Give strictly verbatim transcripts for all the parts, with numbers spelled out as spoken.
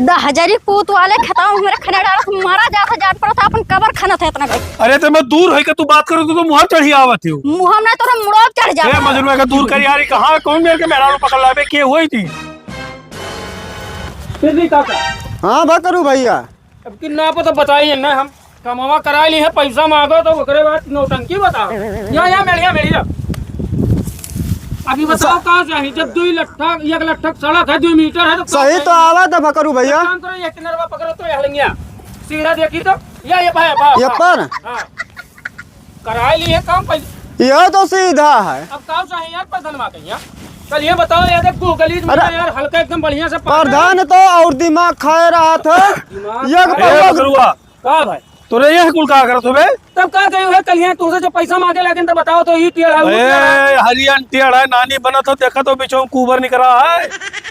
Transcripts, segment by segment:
दहजरी पूत वाले खेतवा में हमरे खने डालत, मारा जात है, जात पड़त है, अपन कबर खनत है इतना भाई। अरे तो मैं दूर है कि तू बात करो तो, तो मुँह चढ़ी आवत हो। मुँह में तोरा मुड़ो चढ़ जाता ए है। मजनू का दूर कर यार, कहाँ कौन मेरे के मेहरारू पकड़ लावे, के हुई थी? फिर भी काका। हाँ भकरू भैया। अब कि ना पता बताइए ना हम। कमवा कराइ ली है, पैसा माँगो तो ओकरे बाद नौटंकी बताओ। या, या, मेड़िया, मेड़िया। अभी बताओ सा- कहाँ चाही? जब दुइ लट्ठक, एक लट्ठक सड़क है, दुइ मीटर है तो कहाँ सही तो चाही? आवा था भकरू भैया। एक काम करो, ये किनारवा पकड़ो तो ये हलंगिया। सीधा देखी तो, या, ये भाई, भाई, ये भाई। पर? हाँ। कराइ ली है काम पैसा। यह तो सीधा है। अब का चाही यार प्रधानवा के यहाँ? चल ये बताओ यार, देख तू गलीज में अरे यार हल्का एकदम बढ़िया से पानी। प्रधान तो और दिमाग खाए रहा था। दिमाग एक खाए। ए, पौवा बकरुआ। का भाई? तोरे यह कुल का करत हो बे? तब का कही है कल यहाँ तुमसे जो पैसा माँगे लगे तो बताओ तो ई टेढ़ है, वो ए, टेढ़ है। हरियन टेढ़ है, नानी बनत हो, देखा तो बीचों कुबर निकरा है।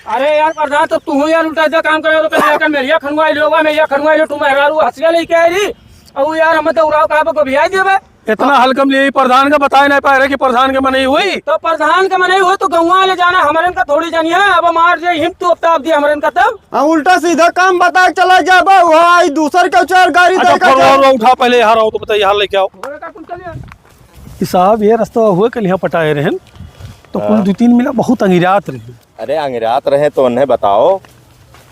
अरे यार प्रधान, तो तू यार उल्टा सीधा काम करे हो तो कल यहाँ का मेरिया खनवाई लो, मेरिया खनवाई लो, तू मेहरारू हंसिया लेके आई रही। अब यार हम तो उड़ाव कहाँ पे को भी आई देवे। इतना हल्कम लिए प्रधान का बताए नहीं पाए रहे कि प्रधान के मनई हुई। तो प्रधान के मनई हुई तो गौवा ले जाना हमरन का थोड़ी जानी है। अब मार जे हिम तू अब ताप दिया हमरन का तब। हाँ, उल्टा सीधा काम बता के चला जाबा, वहाँ आई दूसर के चार गाड़ी अच्छा, दे के फरवा जा। उठा पहले यहाँ रहो तो बताइए, यहाँ लेके आओ। घोड़े का कुल चलिए। कि साहब, ये रास्ता हुए कल यहाँ पटाए रहन, तो कुल हाँ। दो तीन मिला बहुत अंगिरात रहे। अरे, अंगिरात रहे तो उन्हें बताओ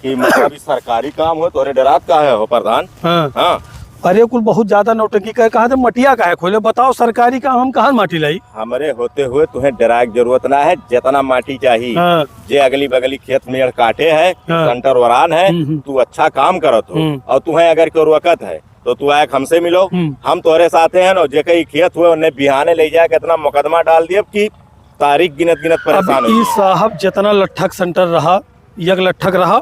कि मतलब अभी सरकारी काम हो, तोरे डरात का है हो प्रधान? हाँ। हाँ। अरे, कुल बहुत ज्यादा नौटंकी करे, कहाँ से मटिया का है खोले? बताओ, सरकारी काम हम कहाँ माटी लाई? हमरे होते हुए तुम्हें डराए की जरूरत ना है, जितना माटी चाहिए, हाँ। जे अगली बगली खेत में काटे है, हाँ। सेंटर वरान है, हम्म, हम्म। तू अच्छा काम करत हो, हम्म। और तुम्हें अगर कोई रोकत है, तो तू आए हमसे मिलो, हम्म। हम तोहरे साथे हैं ना, जेके ई खेत हुए, उन्हें बिहाने ले जाए, कितना मुकदमा डाल दिए कि तारीख गिनत गिनत परेशान अब हो ई गए। साहब जितना लट्ठक सेंटर रहा, यक लट्ठक रहा,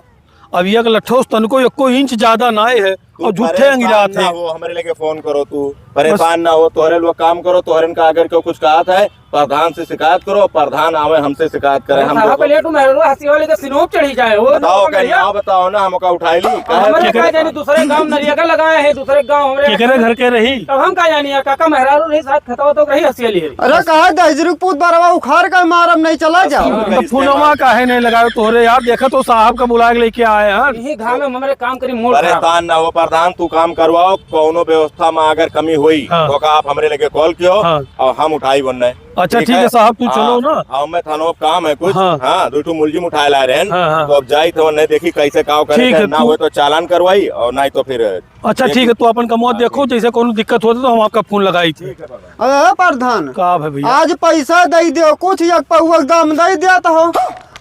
अब यक लट्ठो से तनको एको इंच ज्यादा ना आए है तू और झूठे परेशान अंगिरात ना है। हो, हमरे लेके फोन करो तू, परेशान बस। ना हो, तोहरे लोग काम करो, तोहरे इनका अगर क्यों कुछ कहा था, प्रधान से शिकायत करो, प्रधान आवे हमसे शिकायत करे, अरे हम साहब, देखो। पहले तो मेहररुआ हंसी वाले के सिनोप चढ़ी जाए, वो बताओ, लोग का बढ़िया। नाम बताओ ना, हमका उठाई ली, अब काहे हमरे केकरे का जानी, दूसरे गांव नरिया का लगाए हैं, दूसरे गांव हमरे केकरे का घर के रही? तब हम का जानी यार, काका मेहरारू रही, साथ खतवा तो रही हंसी वाली है। अरे कहा दहिजरू पूत बरवा उखाड़ के मारब नहीं, चला जाओ। अब तो फोनवा काहे नहीं लगाए तोहरे यार, देखा तो साहब का बुला के लेके आए हैं। यही घाम में हमरे काम करी मोड़ खराब। परेशान ना हो प्रधान, तू काम करवाओ, कौनो व्यवस्था में अगर कमी हुई हाँ। तो का आप हमरे लेके कॉल कियो हाँ। और हम उठाई बनने। अच्छा, ठीक ठीक है। है साहब, तू हाँ, चलो ना। हाँ, मैं थानों काम है कुछ। हाँ। हाँ, दो ठो मुलजिम उठाए ला रहे हैं। हाँ, हाँ। तो अब जाई तो नहीं देखी कैसे काव करे ठीक थे, है, ना तू हुए तो चालान करवाई और नहीं तो फिर अच्छा, देख ठीक है, तू अपन कमवा हाँ, देखो, ठीक। जैसे कोनो दिक्कत होते तो हम आपका फोन लगाई थे। ठीक है बाबा। अरे प्रधान, का है भैया? आज पैसा दे दो, कुछ एक पौवा के दाम दे देत हो।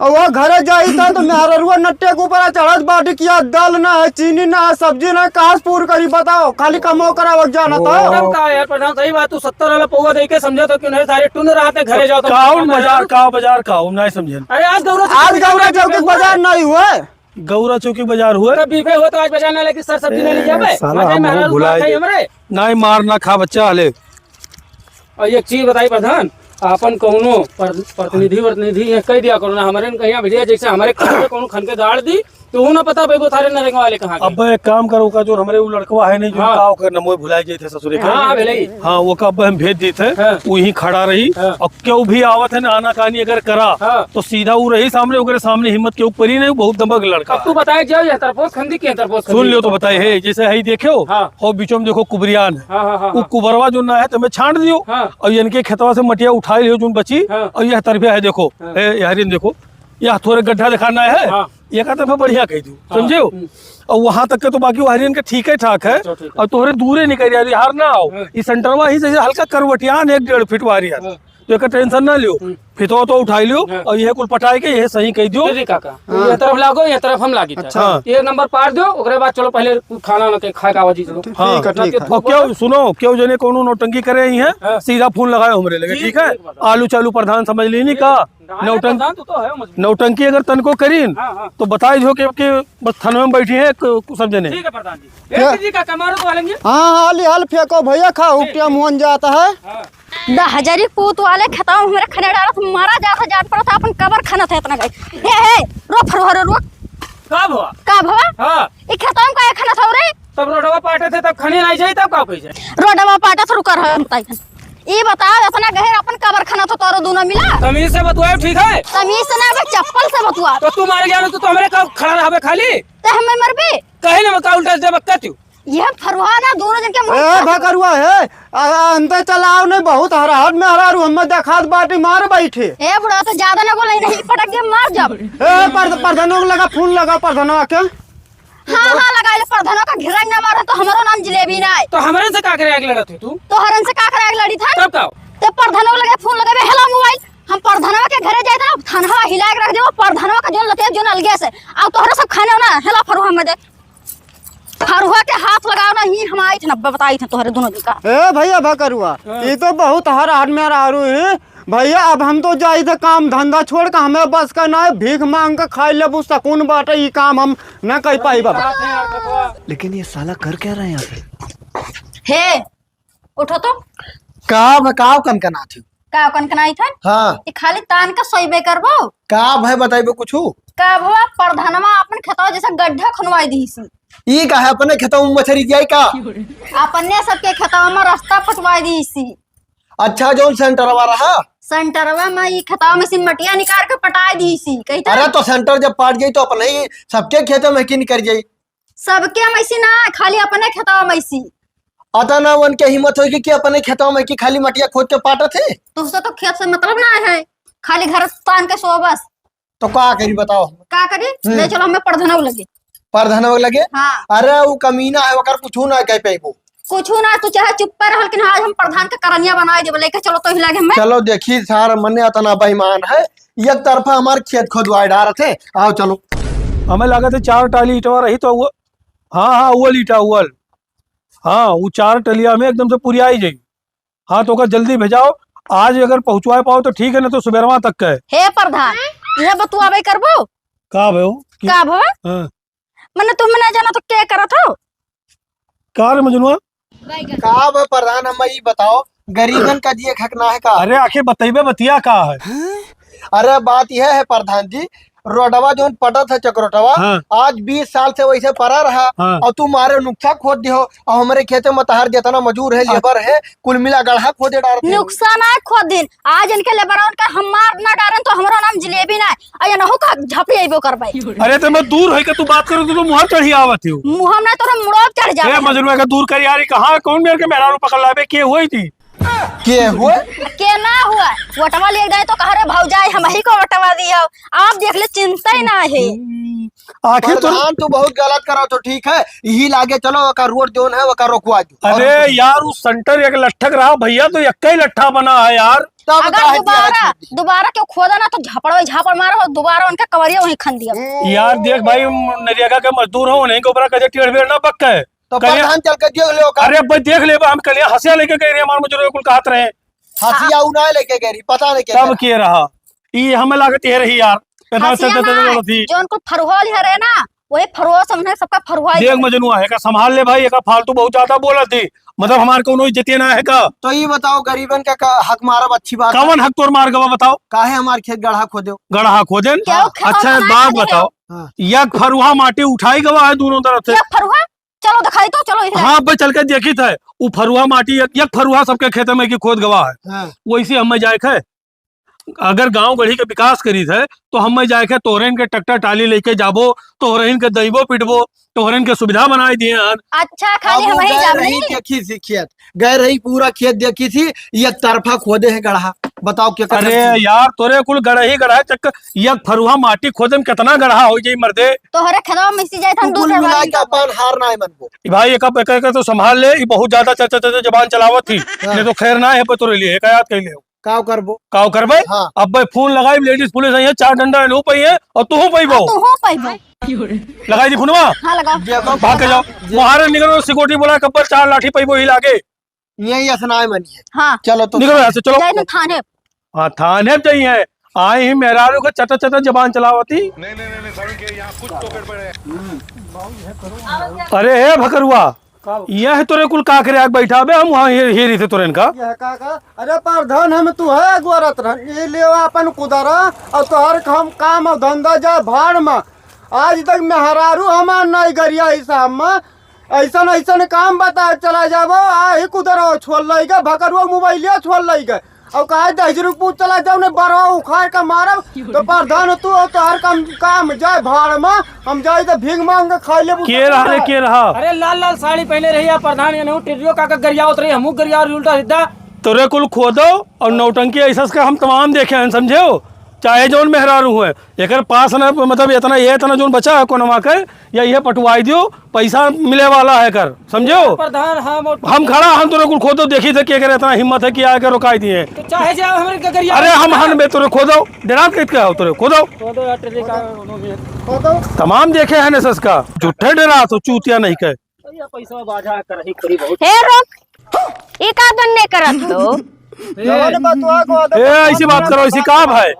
और वो घरे जाई था तो मेहररुआ नट्टे के ऊपर चढ़त बाटी कि यार दाल ना है, चीनी ना है, सब्जी ना है, कहाँ से पूर करी बताओ, खाली कमो करावक जाना था। ओ। तब का यार प्रधान, सही बात, तू सत्तर वाला पौवा दे के समझा तो क्यों नहीं, सारे टुन रहा थे घरे जाओ तो काउन बाजार, का बाजार, काउन नहीं समझे। अरे आज गौरा आज चौक गौरा चौक के बाजार नहीं हुआ। गौरा चौकी बाजार हुए। तब बीफे हो तो आज बाजार ना लेके सर सब्जी ना ले ए, जाबे। साला आज हम मेहरारू भुलाए मार खाई गए। हमरे। नहीं, मार ना खा बच्चा, हले। और एक चीज बताई प्रधान, आपन कौनो पर-, प्रतिनिधि वर्तिनिधि ये कह दिया करो ना, हमरे न कहिया भेजिया, जैसे हमरे खान के कौनो खन के गाड़ दी, तो वो ना पता पेबो थारे नरेंगा वाले कहाँ के। अब एक काम करो, का जो हमरे वो लड़कवा है नहीं, जो हाँ। का ओकर नमो भुलाए गए थे ससुरे के। हाँ, हाँ, भेलाई। हाँ, वो का अब हम भेज देते हैं, हाँ। वो यहीं खड़ा रही। हाँ। और क्यों भी आवत है ना, आनाकानी अगर करा, हाँ। तो सीधा वो रही सामने, ओकरे सामने हिम्मत के ऊपर ही नहीं, बहुत दबंग लड़का अब तू है। बताए जाओ, ये तरफोस खंदी के तरफोस सुन खंदी। लियो तो बताए, हे, जैसे है ही देखे हो, हाँ। और बीचों में देखो कुबरियान है। हाँ, हाँ, हाँ, वो हाँ। कुबरवा जो ना है, तुम्हें छांट दियो। हाँ। और इनके खेतवा से मटिया उठा लियो, जो बची, हाँ। और यह तरफिया है, देखो, हाँ। ए, यारिन देखो, यह थोड़े गड्ढा दिखाना है, हाँ। ये का तरफा बढ़िया कह दू, हाँ। समझे हो? हम्म। और वहां तक के तो बाकी वारियन के ठीक है ठाक है, अच्छा, ठीक है। और तोहरे दूरे निकल जा रही, हार ना आओ। हाँ। इस सेंटरवा ही से हल्का करवटियान एक डेढ़ फीट वारियन। हाँ। तो एकर टेंशन ना लियो। हम्म। फितवा तो उठाई लियो हाँ। और यह कुल पटाए के यह सही कह दियो। दीदी काका, हाँ। यह तरफ लागो, यह तरफ हम लागी था। अच्छा। हाँ। ये नंबर पार दो, ओकरे बाद चलो पहले खाना ना के खा के आवा जी चलो। ठीक हाँ। है, ठीक है। और क्यों सुनो, क्यों जने कोनो नौटंकी करे ही है, हाँ। सीधा फोन लगायो हमरे लगे, जी, ठीक है? ठीक है। आलू चालू प्रधान समझ ली नहीं का? ना, ना, नौटंक-, प्रधान तो, तो है मजबूत। नौटंकी अगर तनको करीन, हाँ, हाँ। तो बताई जो कि, कि बस थानवे में बैठी है, क-, सब जने। ठीक है प्रधान जी। क्या? एक जी का कमारो तो वालेंगे। हाँ, हाली हाल फेंको भैया, खा ठीक, उपटिया ठीक। मुहन जाता है। हाँ। दहजरी पूत वाले खेतवा में हमरे खने डालत, मारा जात है, जात पड़त है, अपन कबर खनत है इतना गई। हे, हे, रोक, फरहरो, रोक। का भवा? का भवा? हाँ। ई खेतवा में काहे खनत हो रे? तब रोडवा पाटे थे, तब खने नहीं जाई, तब का कही जाए? रोडवा पाटे थे, रुका रहो, बताई। ई बताओ, इतना गहिर अपन कबर खनत हो तोरो दूनो मिला? तमीज से बतुआओ, ठीक है? तमीज से ना, बे चप्पल से बतुआ। तो तू मारे जानो, तू तो हमरे का खड़ा रहबे खाली? त हमें मरबे? कहे ना, मैं का उल्टा सीधा बकत हूँ। ये फरुआ ना दोनों जन के मुंह ए, फट भकरुआ है, आ, आ, अंदर चलाओ नहीं, बहुत हराहट में हरारू, हमें देखात बाटी मार बैठे। ए बुढ़ा, तो ज्यादा ना बोले, नहीं पटक के मार जाब। ए, पर-, प्रधानों को लगा, फोन लगा प्रधानों के। हाँ, हाँ, लगा ले, प्रधानों का घिरंग ना मारे तो हमारो नाम जिलेबी ना है। तो हमरे से का करे आग लड़त है तू? तो हरन से का करे आग लड़ी था? तब का? ते प्रधानों लगे फोन लगे, "हेलो मोबाइल, हम प्रधानवा के घरे जाए थे ना, थानवा हिला के रख देबो, प्रधानवा का जोन लते जोन अलगे से, आ तोहरा सब खाने हो ना, हेला फरुआ में दे।" फरुआ के हाथ लगाओ ना, ही हम आई थे ना, बताई थे तोहरे दोनों जी का। ए भैया भकरुआ, हाँ। ये तो बहुत हर आदमी आरू है भैया। अब हम तो जाई थे काम धंधा छोड़ के, हमें बस का ना है, भीख मांग के खाई लेबू सकून बाटे, ई काम हम ना कर पाई बाबा। लेकिन ये साला कर क्या रहा है यहाँ पे? हे, उठो तो। का भ-, का कनकनात हो? का कनकनाई था? हाँ। ये खाली तान का सोइबे करबो? का भय बताइबो कुछु? का भवा, प्रधानमा अपन खेतवा जैसे गड्ढा खनवाई दी सी। ई का है, अपने खेतवा में मछरी जाई का? अपने सबके खेतवा में रास्ता फटवाई दी सी। अच्छा, जौन सेंटरवा रहा? सेंटरवा में ई खेतवा में से मटिया निकाल के पटाई दी सी। कही था? अरे तो सेंटर जब पाट जाई तो अपने ही सबके खेतवा में की निकल जाई। सबके मैसी ना, खाली अपने खेतवा मैसी। अतना उनके हिम्मत होई कि, कि अपने खेतवा में की खाली मटिया खोद के पाटत है? तुमसे तो खेत से मतलब ना है, खाली घर तान के सो बस। तो का करी बताओ? का करी? हम्म। ले चलो हमें प्रधानव लगे। प्रधानव लगे? हाँ। अरे वो कमीना है, ओकर कुछ ना कह पाइबो। कुछ ना, तू चाहे चुप्पे रह, लेकिन आज हम प्रधान के करनिया बनाए देबे, लेके चलो तो ही लगे हमें। चलो देखी सार मने अतना बेईमान है, एक तरफा हमार खेत खोदवाए डारत है। आओ चलो। हमें लागत है चार टाली ईटवा रही तो वो हाँ, हाँ, उवल ईटा, उवल। हाँ, उ चार टलिया में एकदम से पुरियाई जाई। हाँ, तो ओका जल्दी भेजाओ। आज अगर पहुँचवाए पाओ तो ठीक है, ना तो सुबेरवा तक का है। हे प्रधान, यह बतुआबे करबो? का भयो? कि का भवा? हाँ। मने तुम ना जाना तो क्या करत हो? का रे मजनुआ? का बे प्रधान, हम ई बताओ, गरीबन का जिए के हक ना है का? अरे आखिर बतइबे बतिया का है? अरे बात यह है प्रधान जी, रोडवा जौन पटत है चकरोटवा, हाँ। आज बीस साल से वैसे पड़ा रहा, हाँ। और तू मारे नुक्सा खोद दिहो, और हमारे खेते में तहार जितना मजूर है, हाँ। लेबर है, कुल मिला गढ़ा खोदे डारत है। नुक्सा ना खोद दिन, आज इनके लेबरवन का हम मार ना डारन तो हमारा नाम जिलेबी ना है, और ये नहु का झपड़ी अइबो करबे। अरे तो मैं दूर है कि तू बात करो तो तू मुँह चढ़ी आवत हो। मुँह में तोरा मुड़ो चढ़ जावे। ए मजनुआ का दूर कर यार, ये कहाँ कौन मेरे के मेहरारू पकड़ लावे, के होई थी? के हुए? के ना हुआ? वोटवा ले गए तो कह रहे भौजाई हम ही को वोटवा दियो। आप देख ले, चिंता ही ना है। आखिर तो प्रधान तू बहुत गलत करो तो ठीक है, यही लागे चलो ओका रोड जोन है ओका रोकवा दो। अरे और यार उस सेंटर एक लट्ठक रहा भैया, तो एक ही लट्ठा बना है यार। तब अगर काहे दिया दोबारा, छोड़ दी? दोबारा क्यों खोदा ना तो झापड़ वही झापड़ मारो और दोबारा उनका कवरिया वहीं खन दिया। यार देख भाई, नरेगा के मजदूर हो, उन्हीं के ऊपर कदे टेढ़ बेढ़ ना बक है। तो कलिया प्रधान चल के देख ले ओका। अरे भाई देख ले, हम कलिया हंसिया लेके गए रहे, हमारे मजदूर कुल कहत रहे। हंसिया उ ना लेके गए रही, पता नहीं क्या तब करा। के रहा, ई हमें लागत ये रही यार। इतना हंसिया चलते चलते ना, चलत थी। जो उनको फरुआ लिया रहे ना, वही फरुआ से हमने सबका फरुआ ही देख दिया। मजनुआ है का, संभाल ले भाई, एका फालतू बहुत ज्यादा बोलत थी, मतलब हमार कोनो इज्जतिये ना है का। तो ये बताओ गरीबन का, का हक मारब, अच्छी बात है। कवन हक तोर मार गवा बताओ? काहे हमार खेत गढ़ा खोदे? गढ़ा खोदेन? क्या वो खेतवा अच्छा, में एक बात खाली बताओ, है? हाँ। एक फरुहा माटी उठाई गवा है दोनों तरफ से। एक फरुहा? चलो दिखाई तो, चलो इधर। हाँ, अब चल के देखी थे, उ फरुहा माटी एक, एक फरुहा सबके खेत में की खोद गवा है। हाँ। वैसे हमें जाए थे, अगर गांव गढ़ी के विकास करी थे, तो हमें जाए थे, तोहरे इनके ट्रैक्टर टाली लेके जाबो, तोहरे इनके दइबो पिटबो, तोहरे इनके सुविधा बनाए दिए हन। अच्छा, खाली अब हम वो ही गए जाब रही नहीं। देखी सी खेत, गए रही पूरा खेत देखी सी, एक तरफा खोदे है गढ़ा। बताओ क्या अरे यार, तोरे कुल गढ़ा ही गढ़ा है, चक्कर, एक फरुहा माटी खोदे में कितना गढ़ा हो जाई मर्दे। तोहरे खेतवा में से जाए तो हम कुल दूसरे मिला वाली के अपन हार ना है मनबो। ई भाई, एक, एक, एक तो संभाल ले, ई बहुत ज्यादा चचा, चचा जबान चलावत थी। हाँ। नहीं तो खैर ना है पर तोरे लिए, एक याद कर ले। काव करबो? काव करबे? हाँ। अब भाई फोन लगाई, लेडीज पुलिस आई है, चार डंडा लो पई है और तू हो पई हाँ, बो। तू हो पई बो। लगाई दी फोनवा? हाँ, लगा। देखो, भाग के जाओ। देखो। बाहर निकलो, सिक्योरिटी बोला, कब्बर चार लाठी पई बो ही लागे। यही असनाय मनी है। हाँ। चलो तो निकलो यहाँ से, चलो। जाए तो थाने। हाँ, थाने पे जाइए। आई ही मेहरारू के चटर चटर जबान चलावती। नहीं, नहीं, नहीं, नहीं, सारुण के यहाँ कुछ तो गड़बड़ है। अरे हे भकरुआ, का? यह तोरे कुल का करे आके बैठा बे, हम वहाँ हे-, हेरी थे तोरे इनका। यह का का? अरे प्रधान, हम तू है गोरत रहन, ये ले अपन कुदरा और तोहर हम काम और धंधा जा भाड़ में। आज तक मेहरारू हमार नहीं गरिया हिसाब में, ऐसन ऐसन काम बता चला जाबो, आ ही कुदरो छोड़ लइके, भकरुआ मोबाइलिया छोड़ लइके। और कहा दहिजरू पूत चला जाओ, नहीं बरवा उखाड़ के मारब। तो प्रधान तू हो, तो हर काम, काम जाए भाड़ में, हम जाए तो भीख मांग के खाई लेबू। के रहा रे, के रहा? अरे लाल लाल साड़ी पहने रही है प्रधान, ये नहीं टिड्डियो का, का गरियावत रही, हमू गरिया और उल्टा सीधा। तोरे कुल खोदो और नौटंकी ऐसा का हम तमाम देखे हैं, समझे हो? चाहे जौन मेहरारू हुए, एकर पास ना, मतलब, इतना, ये इतना जोन बचा है कोनवा के, या ये पटवाई दियो, पैसा मिले वाला है कर, समझो? प्रधान, हम और हम खड़ा, हम तोरे कुल खोदो, देखी थे कि अगर इतना हिम्मत है कि आके रुकाई दिए। तो चाहे जाओ, हमरे के गरिया। अरे, हम हन बे, तोरे खोदो, डरात कहित का हो, तोरे खोदो। खोदो यार, टेढ़े का, खोदो। तमाम देखे हैं नसस का, झूठे डरा तो चूतिया नहीं कहे। भैया, पैसा बाझा कर ही करी बहुत। हे रुक, ई का दन्ने करत हो? जवान बतवा को आदत ए, ऐसी बात करो, ऐसी का भाई?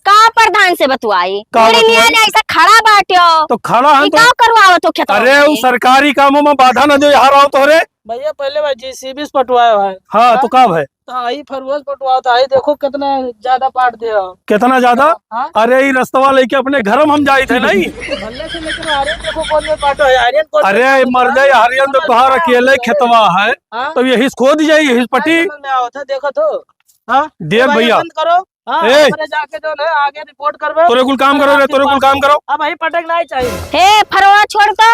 का प्रधान से बतुआई? का पूरी बतुआई? मियाँ ने ऐसा खड़ा बाट्यो। तो खड़ा है ई तो का करवावत हो खेतवा अरे, में? उ सरकारी कामों में बाधा न दो, यहाँ रहो तोहरे। भैया, पहले भाई जेसीबी से पटवाया है। हाँ, तो का भाई? तो आई फरवस पटवाओ, तो आई देखो कितना ज्यादा पाट दिया। कितना ज्यादा? हाँ? अरे, ई रस्तवा लेके अपने घर में हम जाई थे, नहीं? भले से लेकिन आर्यन देखो कौन में पाटो है, आर्यन कौन अरे, में पाटो है? मर जाए, आर्यन तो तोहार अकेले खेतवा है, हाँ? तो यही से खोद जाई, यही से पटी। समझ में आवत है, देखो तो। हाँ? देख भाई, भैया। बंद करो। हाँ, ए! हमरे जाके जो है आगे रिपोर्ट करबे। तोरे कुल काम करो रे, तोरे कुल काम करो। अब वही पटक नहीं चाहिए। हे, फरवा छोड़ तो,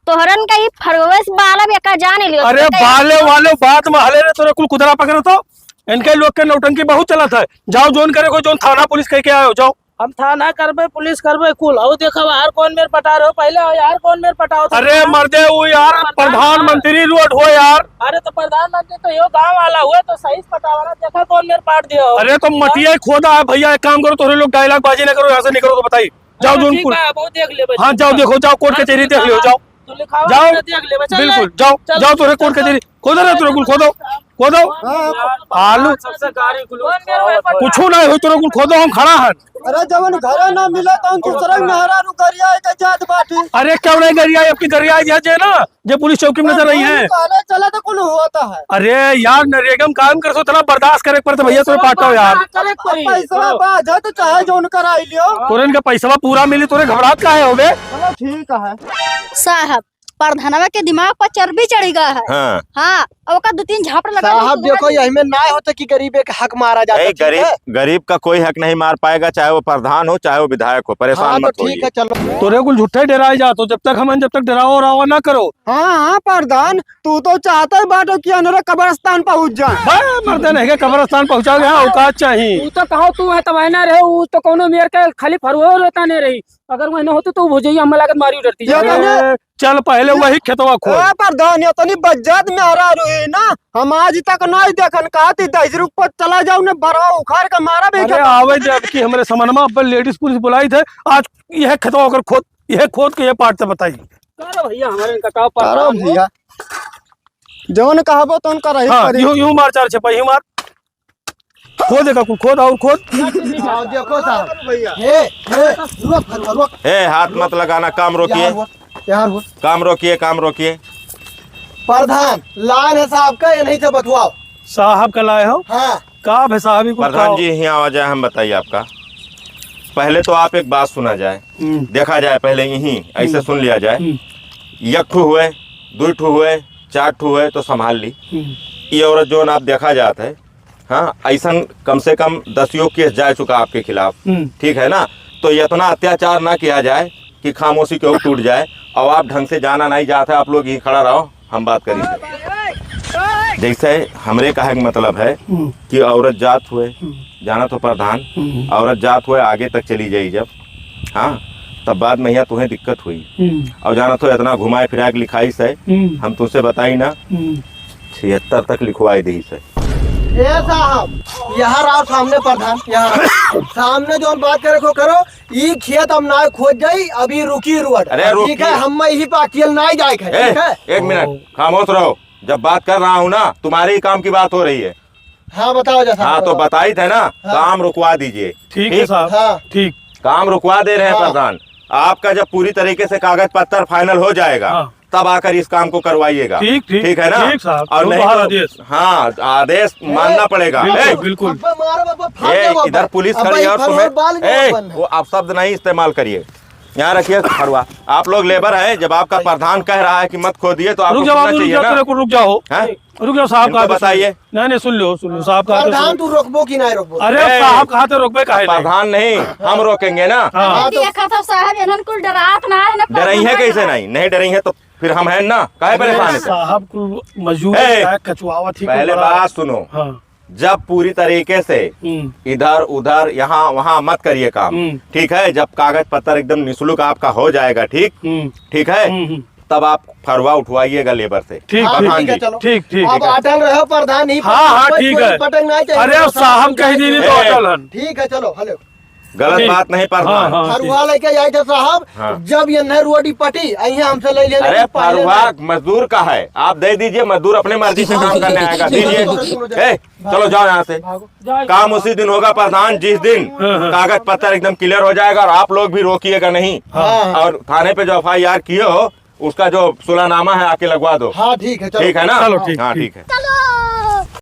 तोहरन का ही फरवेस बालब एका जान लियो। अरे, बाले वाले बात में हले रे, तोरे कुल कुदरा पकड़ तो। इनके लोग के नौटंकी बहुत चलत है। जाओ, जोन करे को, जोन थाना पुलिस कह के आयो, जाओ। हम थाना करबे, पुलिस करबे, कुल। आओ देखो, यार कौन मेर पटा रहे हो, पहले आओ यार, कौन मेर पटाओ था? अरे मर्दे, वो यार प्रधान प्रधानमंत्री रोड हो यार। अरे तो प्रधानमंत्री तो यो गांव वाला हुए, तो सही से पटावा ना, देखा कौन मेर पाट दिया हो। अरे तो मटिया ही खोदा है भैया, एक काम करो, तोहरे लोग डायलॉग बाजी ना करो, यहाँ से निकलो तो बताई। जाओ अच्छा, ठीक जोनपुर। बा, वो देख लेबे। हाँ, जाओ देखो, जाओ कोर्ट हाँ, कचहरी देख लियो, जाओ। तू लिखावा जाओ। ना देख लेबे, चल बिल्कुल, ले। जाओ, चल, जाओ तोहरे चल, कोर्ट चल, कचहरी, चल। खोदो रे, तोहरे कुल खोदो, खोदो। हाँ। आलू। सबसे गाड़ी गुलूकोज कौन मेर खावा हुए था। कुछो नहीं हो, तोहरे कुल खोदो, हम खड़ा हन। अरे जवन घरे ना मिला तो हम दूसरा मेहरारू गरिया के जात बाटी। अरे क्यों नहीं गरिया, आपकी गरिया दिया जे ना, जे पुलिस चौकी में नजर आई है। अरे चला तो कुल होता है। अरे यार, नरेगा में काम कर सो, इतना बर्दाश्त करे पड़ता भैया, तोरे पाटो यार। करे पड़ी। पैसा बाझा तो चाहे जोन कराई लियो। तोरे इनका पैसा पूरा मिली, तोरे घबरात काहे होबे? चलो ठीक है। साहब, प्रधानवा के दिमाग पर चर्बी चढ़ी गया है। हाँ। हाँ, अब ओका दो तीन झापड़ लगा साहब, दो, देखो, यही में ना होता कि गरीब एक हक मारा जाता, ए, ठीक गरीब, है? गरीब का कोई हक नहीं मार पाएगा, चाहे वो प्रधान हो, चाहे वो विधायक हो, परेशान हाँ, मत तो ठीक होइए। है, चलो। तोरे कुल झूठे डराए जात हो, जब तक हमन, जब तक डरावा उरावा ना करो। हाँ, हाँ, प्रधान, तू तो चाहता ही बाटो कि अनरे कब्रिस्तान पहुँच जाए। बे, मर्दे नहीं के कब्रिस्तान पहुँचा गया, औकात चाहिए। तू तो कहो तू है, तब है ना रहे, उ तो कौनो मेर के खाली फरुओ रहता नहीं रही। अगर वही ना होते तो भौजैया हमें लागत मारी डरती। ये तो ए, चल पहले वही खेतवा खोद। ए, प्रधान, इतनी बज्जत मेहरारू है ना, हम आज तक नहीं देखन। कहा थी दहिजरू पर चला जाओ, ने बरवा उखाड़ के मारा भी अरे खेतवा। आवे दे, अब की हमरे समनमा अब लेडीज पुलिस बुलाई थे, आज यह खेतवा ओकर खोद, यह खोद के ये पाट से बताई। करो भैया, हमारे इनका का पता करो हो? भैया, जौन कहबो तौन करही हाँ, पड़ी। यूं, यूं मार चार छपाई, यूं मार। खोद एका कुल, खोद और खोद। आओ, देखो साहब। भैया। हे, हे, रुक, रुक, रुक। ए, हाथ मत लगाना, काम रोकिए। यार हुआ, यार हुआ। काम रोकिए, काम रोकिए। प्रधान, लाइन है साहब का, ये नहीं से बतवाओ। साहब का लाए हो? हाँ। का है साहब, ये कुल प्रधान का जी, यहाँ आ जाए, हम बताइए आपका। पहले तो आप एक बात सुना जाए, हम्म। देखा जाए, पहले यहीं ऐसे हम्म। सुन लिया जाए। हम्म। एक ठो हुए, दो ठो हुए, चार ठो हुए तो संभाल ली। हम्म। ये औरत जौन आप देखा जात है, हाँ, ऐसन कम से कम दसियो केस जा चुका आपके खिलाफ, हम्म। ठीक है ना? तो इतना अत्याचार ना किया जाए कि खामोशी के टूट जाए। और आप ढंग से जाना नहीं जात है, आप लोग यहीं खड़ा रहो, हम बात करी से। जैसे हमरे कहे के मतलब है हम्म। कि औरत जात हुए, हम्म। जाना तो प्रधान, हम्म। औरत जात हुए आगे तक चली जाई जब, हाँ, तब बाद में यहाँ तुम्हें दिक्कत हुई। हम्म। और जाना तो इतना घुमाए फिरा के लिखाई से, हम्म। हम तुमसे बताई ना, हम्म। छिहत्तर तक लिखवाई दी से। ए साहब, यहाँ रहो सामने प्रधान, यहाँ रहो। सामने जौन बात करे को करो, ई खेत हम ना खोद जाई, अभी रुकी रोड। अरे ठीक है, रुकिए। हम यही पे अकेल ना जाए खाए, ए, ठीक है? एक मिनट, खामोश रहो। जब बात कर रहा हूँ ना, तुम्हारे ही काम की बात हो रही है। हाँ, बताओ जा साहब, हाँ, तो बताओ। बताई थे ना, हाँ। काम रुकवा दीजिए। ठीक है ठीक? साहब, हाँ। ठीक। काम रुकवा दे रहे हैं हाँ। प्रधान। आपका जब पूरी तरीके से कागज पत्तर फाइनल हो जाएगा, हाँ। तब आकर इस काम को करवाइएगा। ठीक, ठीक, ठीक है ना? ठीक साहब, और जो नहीं बाहर तो आदेश। हाँ, आदेश ए, मानना पड़ेगा। बिल्कुल, ए, बिल्कुल। अब्बा मारो, अब्बा फाड़ ए, दे, अब्बा। इधर पुलिस अब्बा खड़ी है ये और तुम्हें, फरमान बाल ए, नहीं बनना। वो आप शब्द नहीं इस्तेमाल करिए। यहाँ रखिए फरुआ। आप लोग लेबर हैं, जब आपका प्रधान कह रहा है कि मत खोदिए तो आपको रुक जाओ, सुनना रुक चाहिए जाओ, ना। रुक जाओ। हैं? रुक जाओ साहब, इनको कहा तो सुन बताइए। लो। नहीं, नहीं, सुन लो, सुन लो, साहब कहा तो सुन प्रधान, लो। तू रोकबो कि नहीं रोकबो? अरे ए, साहब कहा तो रोकबे काहे नहीं? प्रधान नहीं, हम रोकेंगे ना। हाँ। हाँ, तो देखा था साहब, इन्हन कुल डरात ना है ना, डरइहैं प्रधान कैसे ना। नहीं? नहीं डरइहैं तो फिर हम हैं ना, काहे परेशान है? साहब कुल मजदूर ए, का कचुआवत ही कुल पहले बड़ा बात सुनो। हाँ। जब पूरी तरीके से हम्म। इधर उधर यहाँ वहाँ मत करिए काम, हम्म। ठीक है? जब कागज पत्तर एकदम निसुलुक आपका हो जाएगा, ठीक? हम्म। ठीक है? हम्म, हम्म। तब आप फरुआ उठवाइएगा लेबर से। ठीक, हाँ, प्रधान ठीक है, जी। चलो। ठीक, ठीक। अब अटल रहो प्रधान ही, हाँ, हाँ, कोई, ठीक कोई है। पटक नहीं चाहिए। अरे, अब साहब कह दीनी तो ए। अटल हन। ठीक है, चलो, हेलो। गलत ठीक। बात नहीं, प्रधान। हाँ, हाँ, फरुआ ठीक। लेके जाए थे साहब, हाँ। जब ये नहर रोडी पटी, अइहें हमसे ले लेने अरे, के पहले फरुआ में। मजदूर का है, आप दे दीजिए, मजदूर अपने मर्जी से काम करने आएगा, दीजिए। सुनो, सुनो, ए, चलो जाओ यहाँ से। भागो। काम उसी दिन होगा प्रधान, जिस दिन हाँ, हाँ। कागज पत्तर एकदम clear हो जाएगा और आप लोग भी रोकिएगा नहीं। हाँ। और थाने पे जो F I R किए हो, उसका जो सुलहनामा है आके लगवा दो। हाँ, ठीक है, चलो। ठीक है ना? चलो, ठीक, हाँ, ठीक। ठीक है।